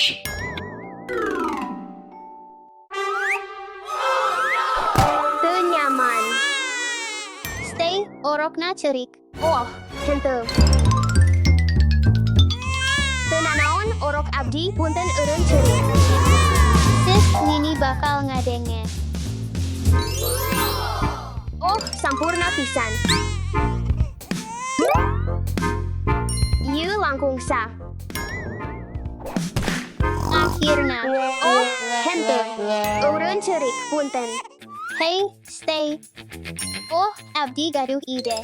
Teu nyaman. Stay, orokna ceurik. Oh, henteu. Teu nanaon, orok abdi, punten eureun ceurik. Sis, Nini bakal ngadenge. Oh, sampurna pisan. Ieu langkung sah. Akhirna. Oh, henteu. Eureun ceurik, punten. Hey, stay. Oh, abdi gaduh ide.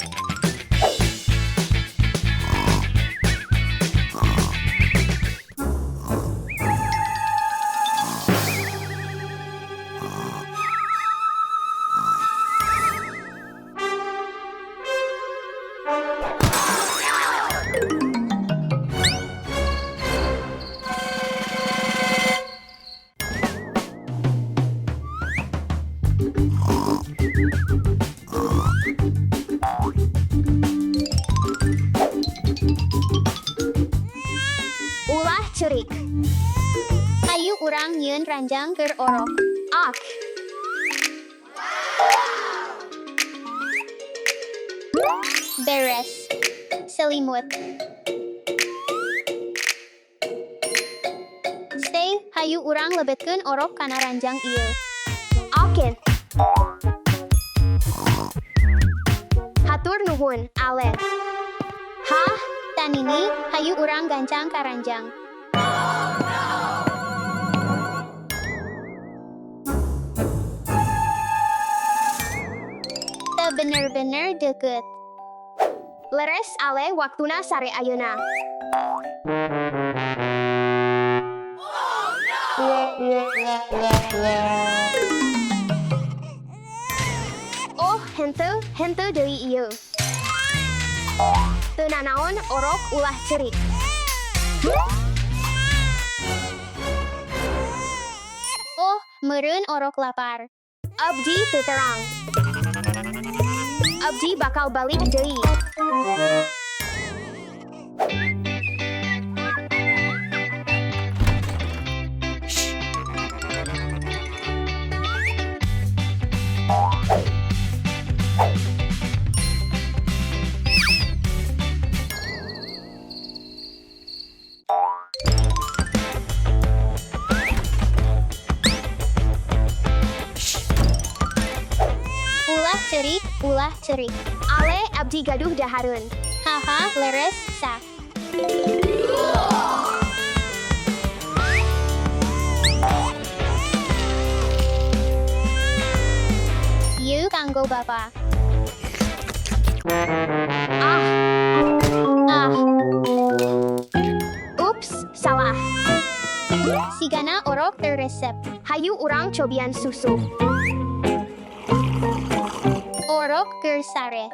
Ulah ceurik. Hayu urang nyieun ranjang keur orok. Ok. Beres. Selimut. Stay, hayu urang lebetkeun orok kana ranjang ieu. Oke. Hatur nuhun, Ale. Hah? Tanini, hayu urang gancang ka ranjang. Teu bener-bener deket. Leres, Ale, waktuna sare ayeuna. Oh, henteu, henteu deui ieu. Teu nanaon, orok ulah ceurik. Oh, meureun orok lapar. Abdi teu terang. Abdi bakal balik deui. Ulah ceurik, ulah ceurik. Ale, abdi gaduh dahareun. Haha, leres, sah. Ieu kanggo bapa. Ah, Ah, ups, salah. Sigana orok teu resep. Hayu urang cobian susu. Orok keur sare.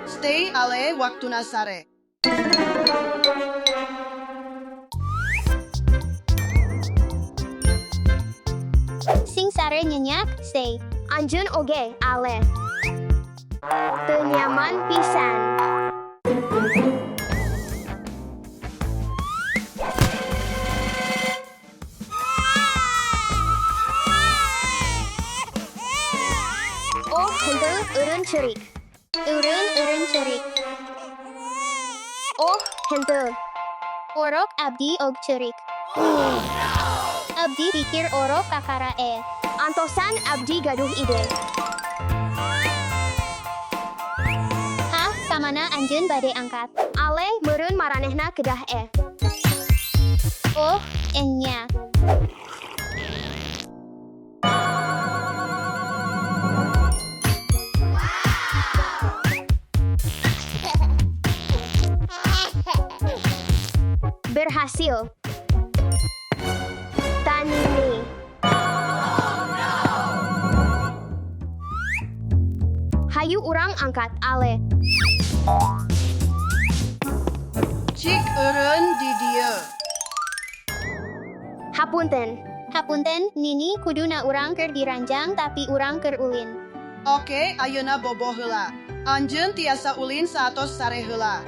Stay, Ale, waktuna sare. Sing sare nyenyak, stay. Anjeun oge, Ale. Teu nyaman pisan. Oh, henteu, eureun ceurik. Eureun, eureun ceurik. Oh, henteu. Orok abdi og ceurik. Abdi pikir orok kakara e. Antosan abdi gaduh ide. Hah, kamana anjeun bade angkat? Ale, meureun maranehna kedah e. Oh, enya. Berhasil. Tanini. Hayu urang angkat, Ale. Cik eureun di dieu. Hapunten. Hapunten, Nini, kuduna urang keur diranjang tapi urang keur ulin. Oke, ayeuna bobo heula. Anjeun tiasa ulin saatos sare heula.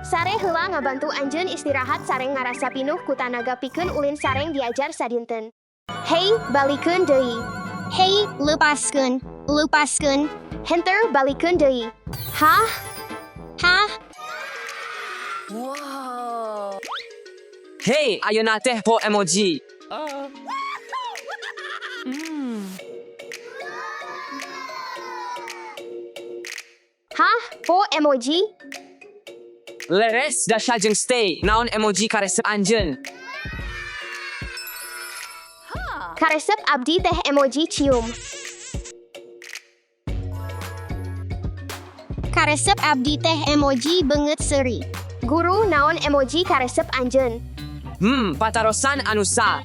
Sare heula ngabantu anjeun istirahat sareng ngarasa pinuh ku tanaga pikeun ulin sareng diajar sadinten. Hey, balikeun deui. Hey, lepaskeun. Lepaskeun. Henter balikeun deui. Hah? Hah? Hey, ayeuna teh po emoji. Hah? Po emoji? Leres Dasha jeung stay. Naon emoji karesep anjeun? Karesep abdi teh emoji cium. Karesep abdi teh emoji beungeut seuri. Guru naon emoji karesep anjeun? Patarosan anu sa.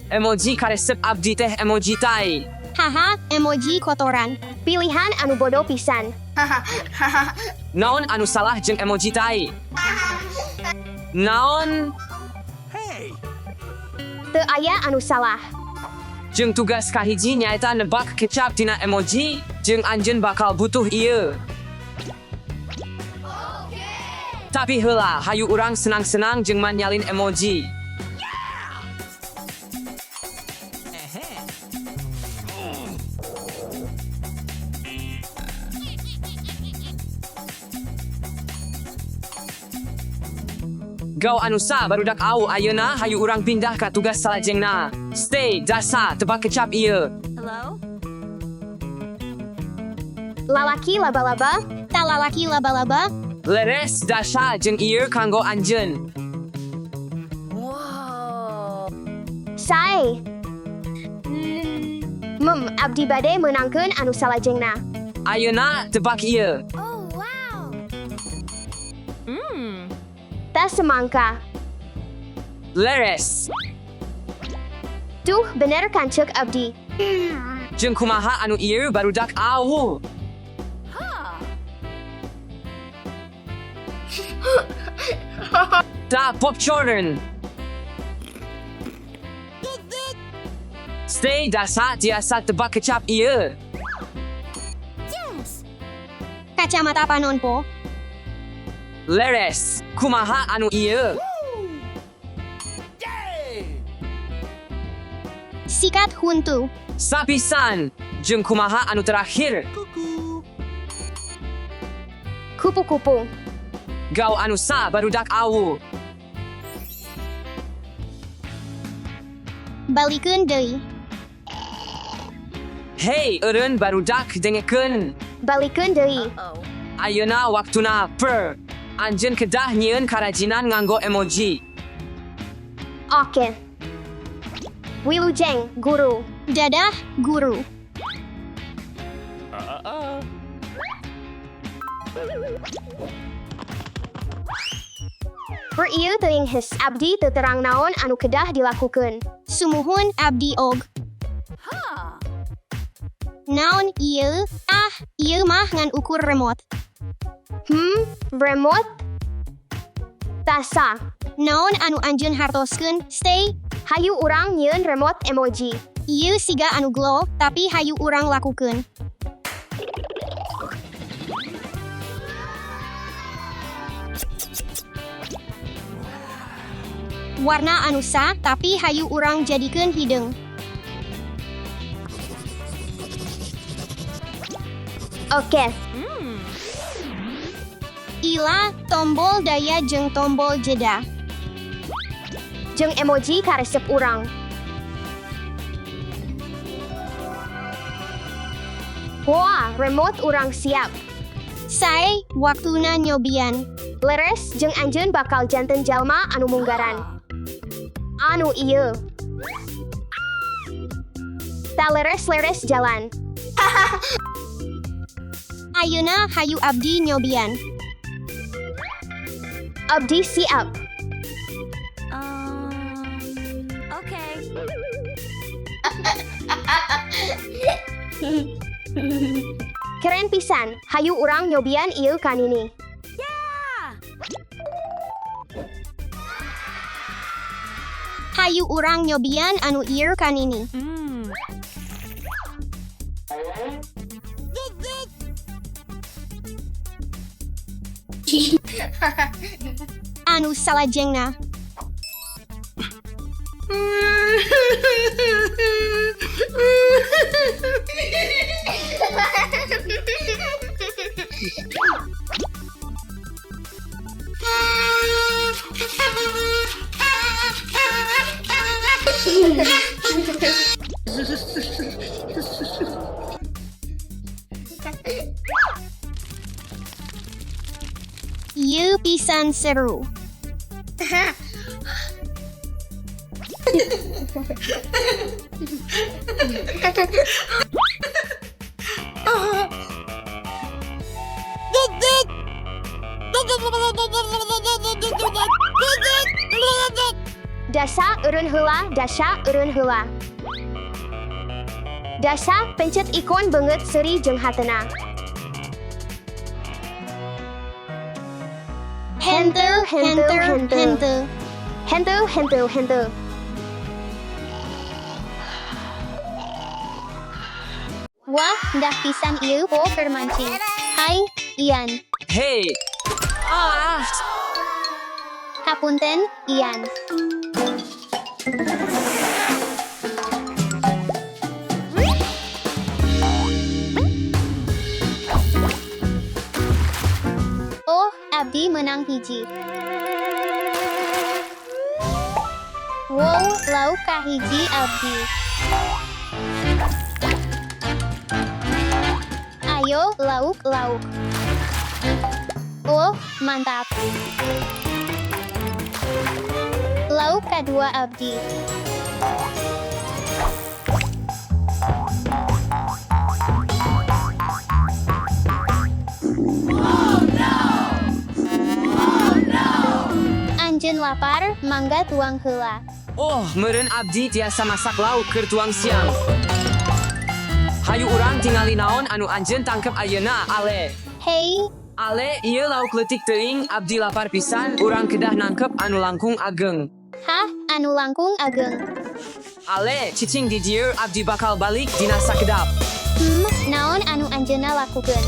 Emoji karesep abdi teh emoji tai. Haha, emoji kotoran. Pilihan anu bodoh pisan. Naon anu salah jeung emoji tai? Naon Teu aya anu salah. jeung tugas kahiji nyaeta nebak kecap tina emoji jeung anjeun bakal butuh ieu. Tapi heula, hayu urang senang-senang jeung manyalin emoji. Gau anu sa barudak au ayeuna hayu urang pindah ka tugas salajengna. Stay, dasa, tebak kecap ieu. Lalaki laba-laba, Talalaki laba-laba. Leres dasha jeung ieu kanggo anjeun. sae. Mem, abdi bade meunangkeun anu salajengna. Ayeuna tebak ieu. Tas semangka. Leres Tuh bener kan ceuk abdi. jeung kumaha anu ieu barudak au. Ta popcorn. Stay dasa tiasa tebak kecap ieu. Kacamata panonpo. Leres kumaha anu ieu. Sikat huntu. Sapisan jeung kumaha anu terakhir. Kupu-kupu. Gau anu sa barudak au. Balikeun deui. Hey, eureun barudak dengekeun. Balikeun deui. Ayeuna waktuna per. Anjeun kedah nyieun karajinan nganggo emoji. Oke. Wilujeng, guru. Dadah, guru. Per ieu teuing heus abdi teu terang naon anu kedah dilakukeun. Sumuhun abdi og. Naon ieu? Ah, ieu mah ngan ukur remote. Remote? Tasa. Naon anu anjeun hartoskeun? Stay. Hayu urang nyieun remote emoji. Ieu siga anu glow, tapi hayu urang lakukeun. Warna anu sa, tapi hayu urang jadikeun hideung. Oke. Ila, tombol daya jeung tombol jeda. Jeung emoji karesep urang. Wah, remote urang siap. Sae, waktuna nyobian. Leres jeung anjeun bakal janten jalma anu munggaran. Anu ieu. Ta leres-leres jalan. Ayeuna hayu abdi nyobian. Abdi siap. Keren pisan, hayu urang nyobian ieu kanini. Hayu urang nyobian anu ieu kanini. Anu salajengna. Ieu pisan seru. Dasa eureun heula, dasa eureun heula. Dasa pencet ikon beungeut seuri jeung hatena. Henteu, henteu, henteu. Henteu, henteu, henteu. Wah, dah pisan ieu po keur mancing. Hai, Ian. Hey. Ah, Hapunten, Ian. Oh, abdi menang hiji. Wow, lauk kahiji abdi. Ayo, lauk, lauk. Oh, mantap. Lauk kadua abdi. Anjeun lapar, mangga tuang heula. Oh, meureun abdi tiasa masak lauk keur tuang siang. Hayu urang tingali naon anu anjeun tangkep ayeuna, Ale. Hei, Ale, ieu lauk leutik teuing, abdi lapar pisan, urang kedah nangkep anu langkung ageng. Hah, anu langkung ageng. Ale, cicing di dieu abdi bakal balik dina sakedap. Naon anu anjeunna lakukeun?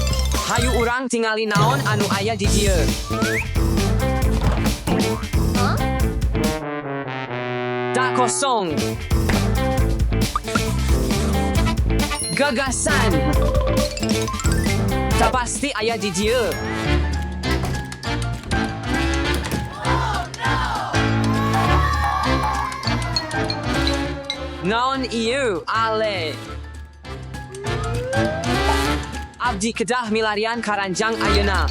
Hayu urang tingali naon anu aya di dieu. Tak kosong. Gagasan. Tak pasti aya di dieu. Naon ieu, Ale? Abdi kedah milarian karanjang ayeuna.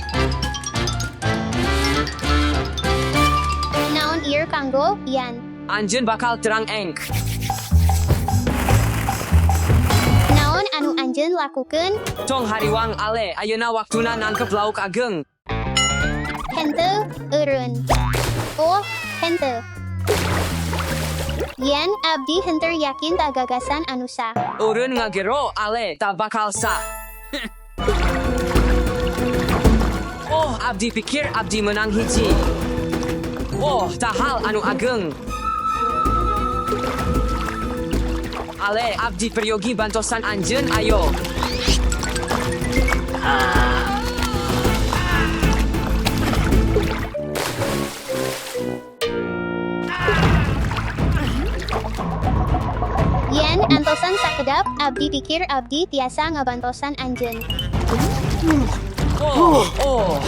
Naon ieu kanggo, Ian? Anjeun bakal terang engk. Naon anu anjeun lakukeun? Tong hariwang Ale, ayeuna waktuna nangkep lauk ageng. Henteu, eureun. Oh, henteu. Ian, abdi henteu yakin ta gagasan anu sah. Eureun ngagero Ale, tak bakal sah. Oh, abdi pikir abdi menang hiji. Oh, tahal anu ageng. Ale, abdi peryogi bantosan anjeun, ayo. Ian, antosan sakedap, abdi pikir abdi tiasa ngabantosan anjeun. Oh, oh.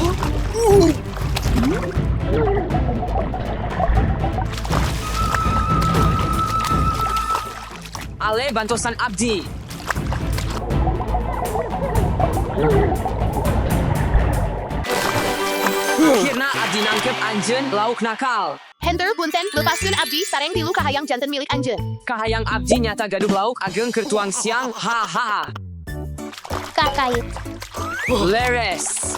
Ale bantosan abdi. Akhirna abdi nangkep anjeun lauk nakal. Henteu punten lepaskeun abdi sareng tilu kahayang janten milik anjeun. Kahayang abdi nyata gaduh lauk ageng keur tuang siang. Ha ha. Kakait. Leres.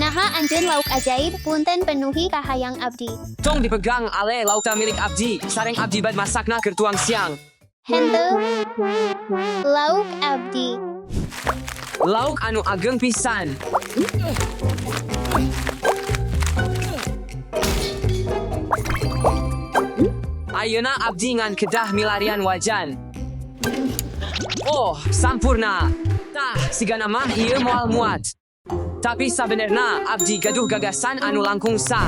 Naha anjeun lauk ajaib punten penuhi kahayang abdi. Tong dipegang ale lauk ta milik abdi. Sareng abdi bad masakna keur tuang siang. Henteu lauk abdi. Lauk anu ageng pisan. Ayeuna abdi ngan kedah milarian wajan. Oh, sampurna. Tah, sigana mah ieu moal muat. Tapi sabenerna abdi gaduh gagasan anu langkung sah.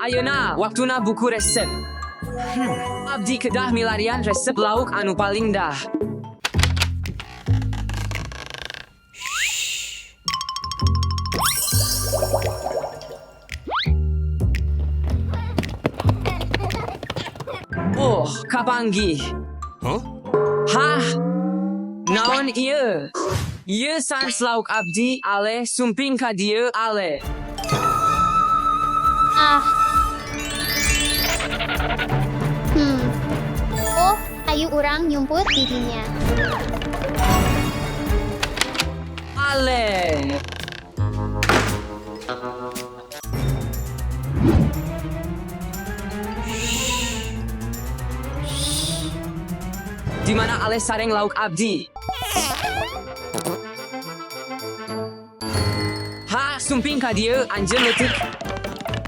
Ayeuna, waktuna buku resep. Abdi kedah milarian resep lauk anu paling dah. Oh, kapanggih. Huh? Hah? Naon ieu? Ieu sans lauk abdi ale sumping ka dieu ale. Ah. Oh, ayu urang nyumput didinya. Ale. Di mana ale sareng lauk abdi? Ha, sumping ka dieu anjeun leutik.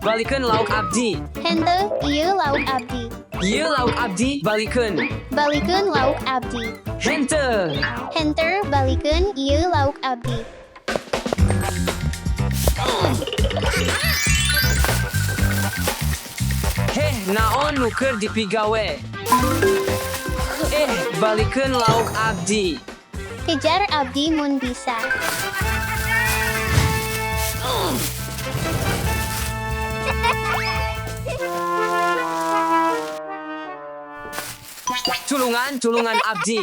Balikeun lauk abdi. Henteu, ieu lauk abdi. Ieu lauk abdi balikeun. Balikeun lauk abdi. Henteu. Henteu balikeun ieu lauk abdi. Heh, naon nu keur dipigawe? Eh, balikeun lauk abdi. Kejar abdi mun bisa. Tulungan, tulungan abdi.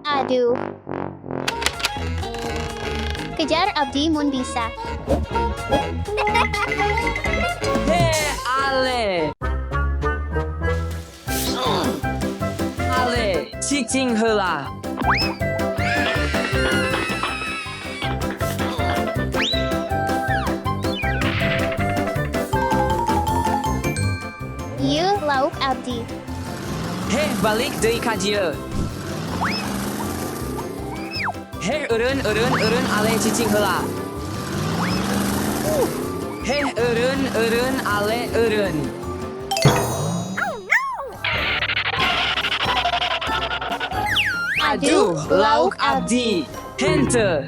Aduh. Kejar abdi mun bisa. Heh, ale. Ale, cicing heula. Ieu lauk abdi. Heh, balik deui ka dieu. Heh, eureun, eureun, eureun, ale cicing heula. Heh, eureun, eureun, ale eureun. Aduh, lauk abdi. Henteu.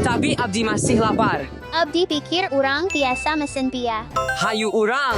Tapi abdi masih lapar. Abdi pikir urang tiasa mesen pia. Hayu urang.